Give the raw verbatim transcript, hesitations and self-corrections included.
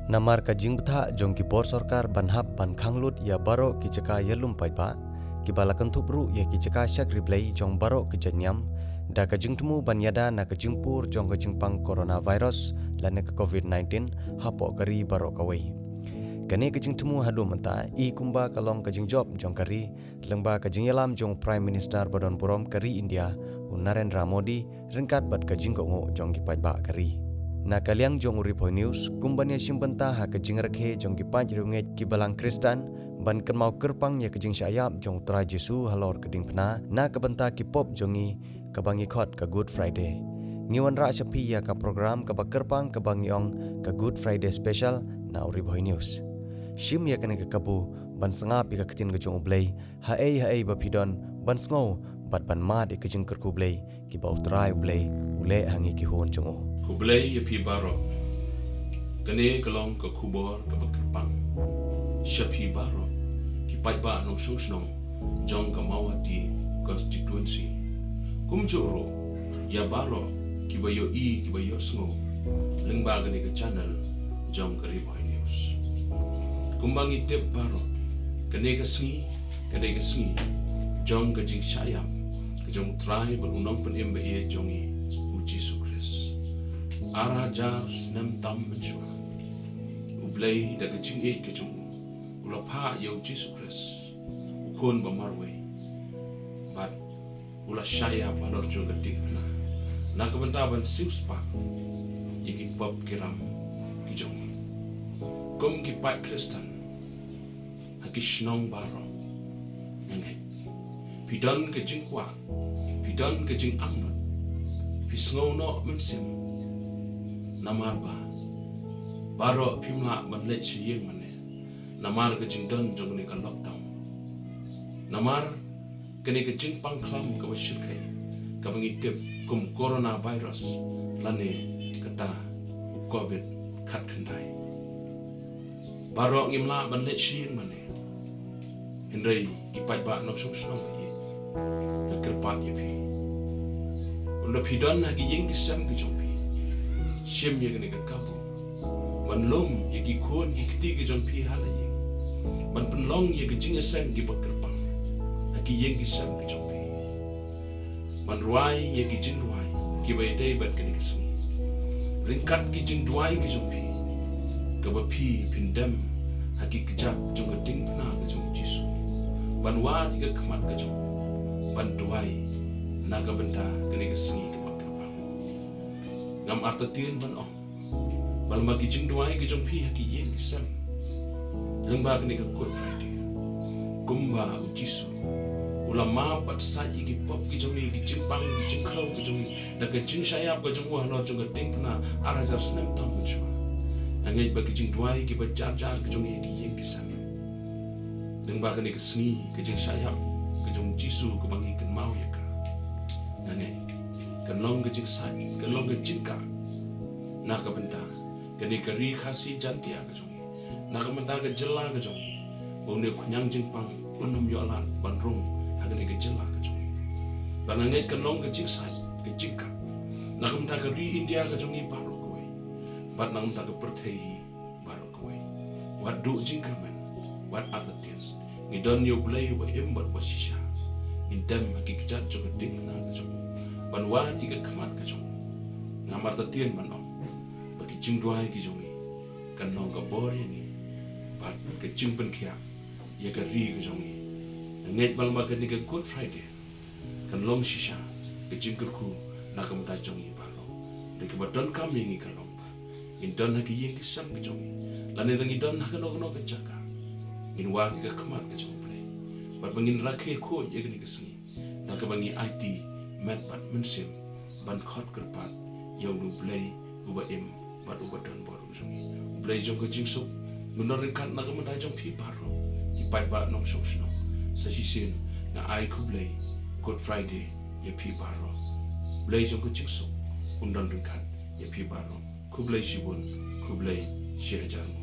Namar ka jingbthah jong ki bor sorkar ban hap ban khang lut ïa baroh ki jaka ïalum paidbah, kiba la kynthup ruh ïa ki jaka shakri Blei jong baroh ki jait niam, da ka jingthmu ban ïada na ka jingpur jong ka jingpang coronavirus lane ka covid nineteen hapoh ka ri baroh kawei. Kane ka jingthmu haduh mynta i kumba ka long ka jingjop jong ka ri, lyngba ka jingïalam jong u Prime Minister ba don burom ka ri India, u Narendra Modi, ryngkat bad ka jingkohnguh jong ki paidbah ka ri. Na ka liang jong u Ri Bhoi News, kum ban ïashim bynta ha ka jingrakhe jong ki paid riewngeit ki balang Khristan, ban kynmaw kyrpang ïa ka jingshah ïap jong u Trai Jisu halor ka diengphna, na ka bynta ki pop jong ngi, kaba ngi khot ka Good Friday. Ngi wanrah sha phi ïa ka program kaba kyrpang kaba ngi ong ka Good Friday Special na u Ri Bhoi News. Shim ïa kane ka kabu ban sngap ïa ka ktien ka jong U Blei, haei haei ba phi don, ban sngew bad ban mad ïa ka jingkyrkhu Blei, kiba u Trai U Blei u leh ha ngi ki khun jong u. Khublei ïa phi baroh. Kane ka long ka khubor kaba kyrpang sha phi baroh ki paidbah nongshong shnong jong ka Mawhati constituency. Kumjuh ruh ïa baroh kiba ïohi kiba ïohsngew lyngba kane ka channel jong ka Ri Bhoi News. Kumba ngi tip baroh, kane ka sngi ka dei ka sngi jong ka jingshah ïap ka jong u Trai bad u Nongpynim ba ïeit jong ngi, u Jisu Khrist. Ar hajar snem tam mynshuwa, U Blei da ka jingïeit ka jong u, u la phah ïa u Jisu Khrist, u Khun ba marwei, bad u la shah ïap halor jong ka diengphna na ka bynta ban siewspah ïa ki pop ki ram ki jong ngi. Kum ki paid Khristan ha ki shnong baroh, nga ngeit phi don ka jingkwah, phi don ka jingangnud, phi sngew noh mynsiem. Namar ba baroh phim lah ban leit sha ïing mane namar ka jingdon jong kane ka lockdown. Namar kane ka jingpang khlam kaba shyrkhei kaba ngi tip kum coronavirus lane kata u covid khatkhyndai. Baroh ngim lah ban leit sha ïing mane. Hynrei ki paidbah nongshong shnong, nga kyrpad ïa phi, lada phi don ha ki ïing ki sem ki jong phi, shim ïa kane ka kabu ban lum ïa ki khun ki kti ki jong phi ha la ïing, ban pynlong ïa ka jingïaseng kiba kyrpang ha ki ïing ki sem ki jong phi, ban rwai ïa ki jingrwai kiba ïadei bad kane ka sngi, ryngkat ki jingduwai ki jong phi, kaba phi phin dem ha ki kjat jong ka diengphna ka jong u Jisu, ban wad ïa ka khmat ka jong u, ban duwai na ka bynta kane ka sngi kaba kyrpang. Ngam artatien ban ong ba lada ki jingduwai ki jong phi ha ki ïing ki sem lyngba kane ka Good Friday, kumba u Jisu u la map bad sait ïa ki pop ki jong ngi, ki jingpang, ki jingkhraw ki jong ngi, da ka jingshah ïap ka jong u halor jong ka diengphna ar hajar snem tam mynshuwa, nga ngeit ba ki jingduwai kiba jar jar ki jong ngi ha ki ïing ki sem lyngba kane ka sngi ka jingshah ïap ka jong u Jisu kaba ngi kynmaw ïa ka, nga ngeit kan long ka jingsait, kan long ka jingkah na ka bynta kane ka ri Khasi Jaintia ka jong ngi, na ka bynta ka jylla ka jong ngi, ba une u khñiang jingpang un ym ïoh lad ban rung ha kane ka jylla ka jong ngi. Bad nga ngeit kan long ka jingsait, ka jingkah na ka bynta ka ri India ka jong ngi baroh kawei, bad na ka bynta ka pyrthei baroh kawei. Wat duh jingkyrmen, wat artatien. Ngi don ïa u Blei uba im bad uba shisha. Ngin dem ha ki kjat jong ka diengphna ka jong u, ban wad ïa ka khmat ka jong u. Ngam artatien ban ong ba ki jingduwai ki jong ngi kan long ka bor ïa ngi bad ka jingpynkhiah ïa ka ri ka jong ngi. Nga ngeit ba lada kane ka Good Friday kan long shisha ka jingkyrkhu na ka bynta jong ngi baroh. Da kaba donkam ïa ngi ka long ba ngin don ha ki ïing ki sem ki jong ngi, lane lada ngi don ha kano kano ka jaka, ngin wad ïa ka khmat ka jong u Blei, bad ba ngin rakhe khuid ïa kane ka sngi da kaba ngi aiti met bad mynsiem ban khot kyrpad ïa une u Blei uba im bad uba don bor u jong ngi. U Blei jong ka jingsuk un don ryngkat na ka bynta jong phi baroh ki paidbah nongshong shnong. Sa shisien nga ai khublei, Good Friday ïa phi baroh. Blei jong ka jingsuk un don ryngkat ïa phi baroh. Khublei shibun, khublei shihajar nguh.